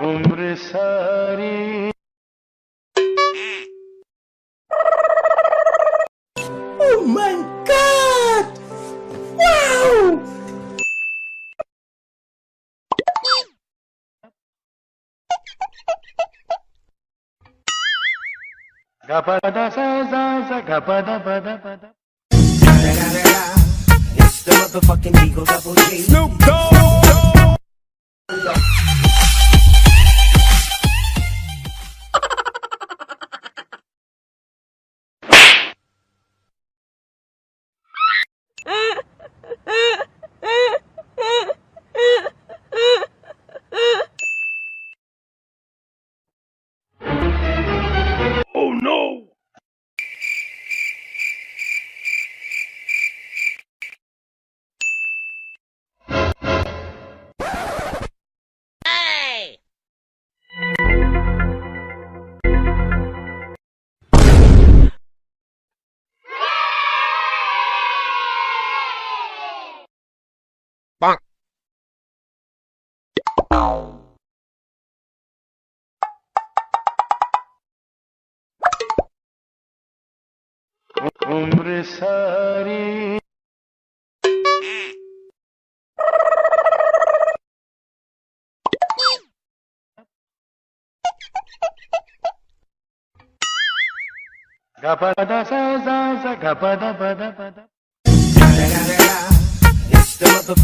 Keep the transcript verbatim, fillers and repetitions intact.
Umre sari. Oh my God! Wow! Gapada sa sa sa, gapada pada pada. It's the motherfucking Eagle Double G. Snoop Dogg. Oh no! Umre sari. Gapada sa sa sa, gapada pada pada. It's the motherfucking